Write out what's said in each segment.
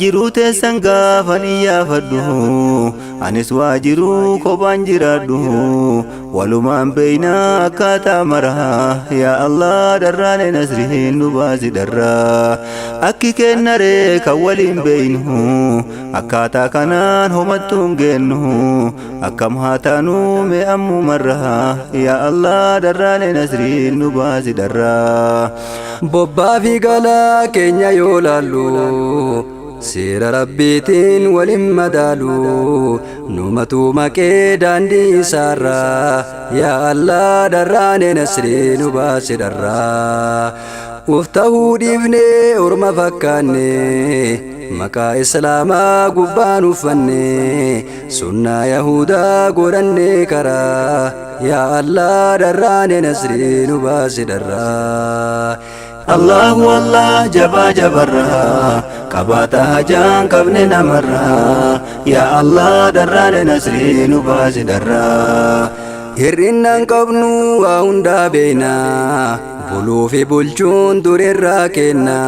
Jiruu teessan gaafan iyyaafadhu, anis waa jiruu kophaan jiraadhu, walumaan beeynaa akkaataa maraa. Yaa Allah, dharraane nasriin nu baasi dharraa. Akki kennaree kan waliin beeynu, akkaataa kanaan homattuun geennu, akkam haa taanuu mee ammumarraa? Yaa Allah, dharraane nasriin nu baasi dharraa. Bobbaa fi galaa keenya yoo laallu, seera Rabbiitiin walin madaalu, numatu maqee daandii isaarraa. Yaa Allah, dharraane nasrii nu baasi dharraa. Uf tahuu dhiifnee orma fakkaanne, maqaa Islaamaa gubbaan uffanne, sunnaa Yahudaa godhanne karaa. Yaa Allah, dharraane nasrii nu baasi dharraa. Allahu Allah, jabaa jabarraa, qabaata hajaan qabne namarraa. Yaa Allah, dharraane nasrii nu baasi dharraa. Hir'innan qabnu waa hundaa beeyna, buluu fi bulchuun durirraa kenna,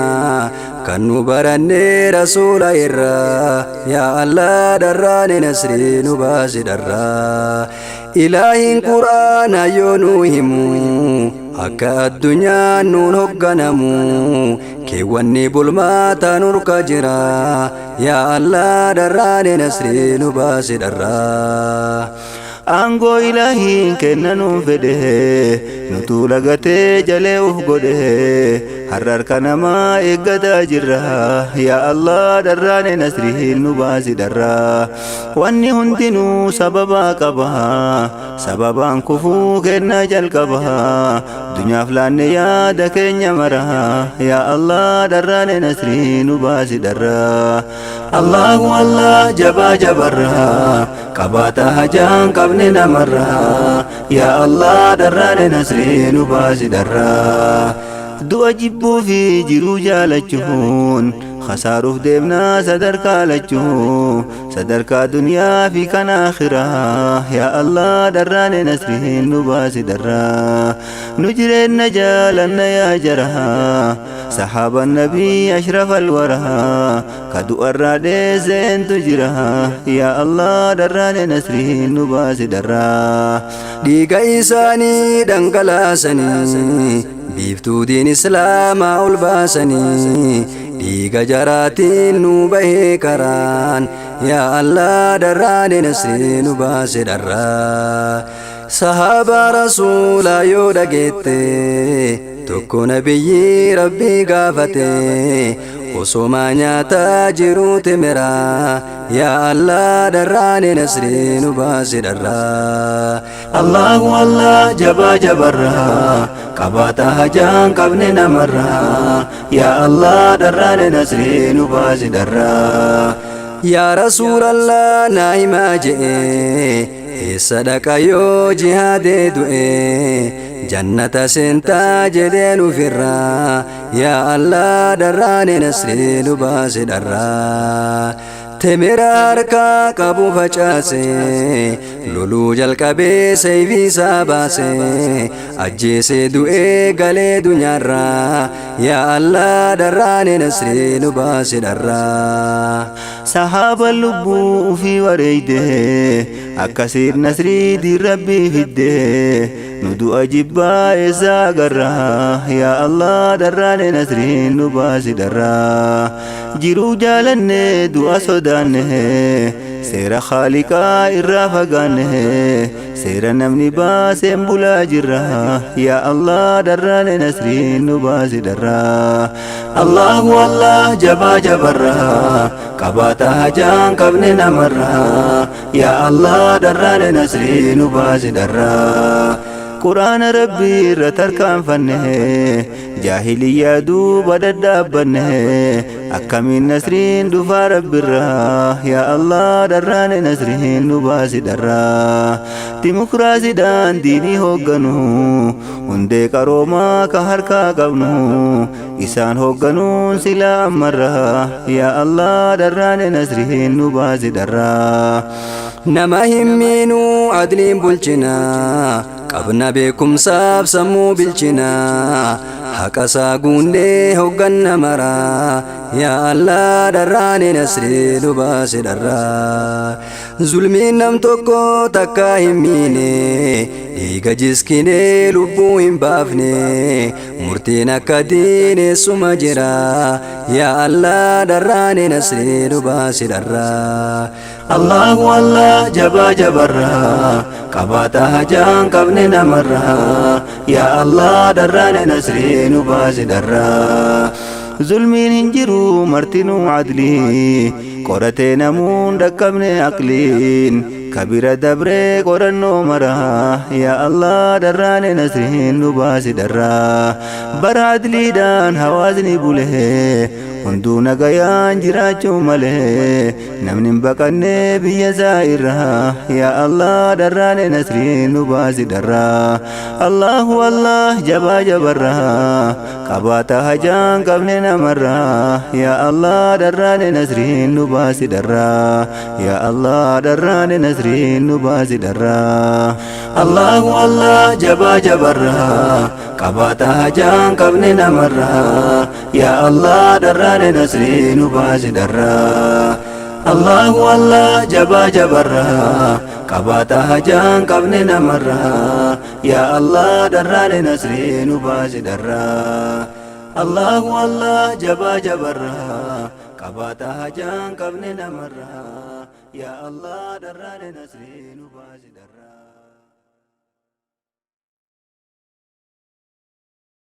kan nu baranne Rasuula irraa. Yaa Allah, dharraane nasrii nu baasi dharraa. Ilaahiin Quraana yoo nu himu, akka addunyaan nuun hogganamu, keewwanni bulmaataa nurka jira. Yaa Allah, dharraane nasrii nu baasi dharraa. Aangoo Ilaahiin kennanuun fedhe, nutuu lagatee jalee uf godhe, har'a harka namaa eeggataa jirra. Yaa Allah, dharraane nasriin nu baasi dharraa. Wanni hundinuu sababaa qaba, sababaan kufuu kenna jalqaba, dunyaaf laanne yaada keenya mara. Yaa Allah, dharraane nasrii nu baasi dharraa. Allahu Allah, jabaa jabarraa, qabaata hajaan qabne namarraa. Yaa Allah, dharraane nasrii nu baasi dharraa. Du'a jibbuu fi jiruu jaalachuun khasaaruuf deemnaa sadarkaa lachuu, sadarkaa duniyaa fi kan akhiraa. Yaa Allah, dharraane nasriin nu baasi dharraa. Nu jireenya jaalanna yaa jaraa, sahaaba Nabii ashraf alwaraa, ka du'arraa dheeseentu jira. Yaa Allah, dharraane nasriin nu baasi dharraa. Dhiiga isaanii dhangalaasanii biiftuu diin Islaamaa ol baasanii, dhiiga jaraatiin nu bahee karaan. Yaa Allah, dharraane nasrii nu baase dharraa. Sahaabaa Rasuulaa yoo dhageette, tokko nabiyyi Rabbii gaafate, osomaa nyaataa jiruu timiraa. Yaa Allah, dharraane nasrii nu baase dharraa. Allahu Allah, jabaa jabarraa, qabaata hajaan qabne namarraa. Yaa Allah, dharraane nasrii nu baasi dharraa. Yaa Rasuulallah, naa himaa je'e, eessa dhaqa yoo jihaadee du'e? Jannata seentaa jedheen ufirraa. Yaa Allah, dharraane nasrii nu baase dharraa. Temira harkaa qabu facaase, loluu jalqabee, seeyfii isaa baase, ajjeesee du'ee galee dunyaarraa. Yaa Allah, dharraane nasrii nu baase dharraa. Sahaaba lubbuu ufii wareeyde, akkasiin nasrii diin Rabbii fidde, nu du'a jibbaa eessaa agarraa? Yaa Allah, dharraane nasriin nu baasi dharraa. Jiruu jaalanne, du'a sodaanne, seera Khaaliqaa irraa fagaanne, seera namni baaseen bulaa jirra. Yaa Allah, dharraane nasriin nu baasi dharraa. Allahu Allah, jabaa jabarraa, qabaata hajaan qabne namarraa. Yaa Allah, dharraane nasrii nu baasi dharraa. Quraana Rabbii irra tarkaanfanne, jaahiliyyaa duuba dadhaabbanne, akkamiin nasriin dhufaa Rabbirraa? Yaa Allah, dharraane nasriin nu baasi dharraa. Dimokiraasiidhaan diinii hoogganu, hundee qaroomaa ka harkaa qabnu, isaan hoogganuun silaa ammarraa. Yaa Allah, dharraane nasriin nu baasi dharraa. Nama hin miinuu, adliin bulchinaa, qabna beekumsaaf sammuu bilchinaa. Haqa isaa guunnee hogganna maraa. Yaa Allah, dharraane nasrii nu baase dharraa. Zulmiin nam tokko takka hin miine, dhiiga jiskinee lubbuu hin baafne, murtiin akka diineessuma jira. Yaa Allah, dharraane nasrii nu baase dharraa. Allahu Allah, jabaa jabarraa, qabaata hajaan qabne namarraa. Yaa Allah, dharraane nasrii nu baase dharraa. Zulmiin hin jiru, martinuu adlii qoratee namuun dhaqqabne aqliin kabira dabree qorannoo maraa. Yaa Allah, dharraane nasriin nu baasi dharraa. Bara adliidhaan hawaasni bulee hunduu nagayaan jiraachuu malee, namni hin baqanne biyya isaa irraa. Yaa Allah, dharraane nasriin nu baasi dharraa. Allahu Allah, jabaa jabarraa, qabaata hajaan qabne namarraa. Yaa Allah, dharraane nasriin nu baasi dharraa. Yaa Allah, dharraane nasriin nu baasi dharraa. Allahu Allah, jabaa jabarraa, qabaata hajaan qabne namarraa. Yaa Allah, dharraane nasrii nu baasi dharraa. Allahu Allah, jabaa jabarraa, qabaata hajaan qabne namarraa. Yaa Allah, dharraane nasrii nu baasi dharraa. Allahu Allah, jabaa jabarraa, qabaata hajaan qabne namarraa. Yaa Allah, dharraane nasrii nu baasi dharraa.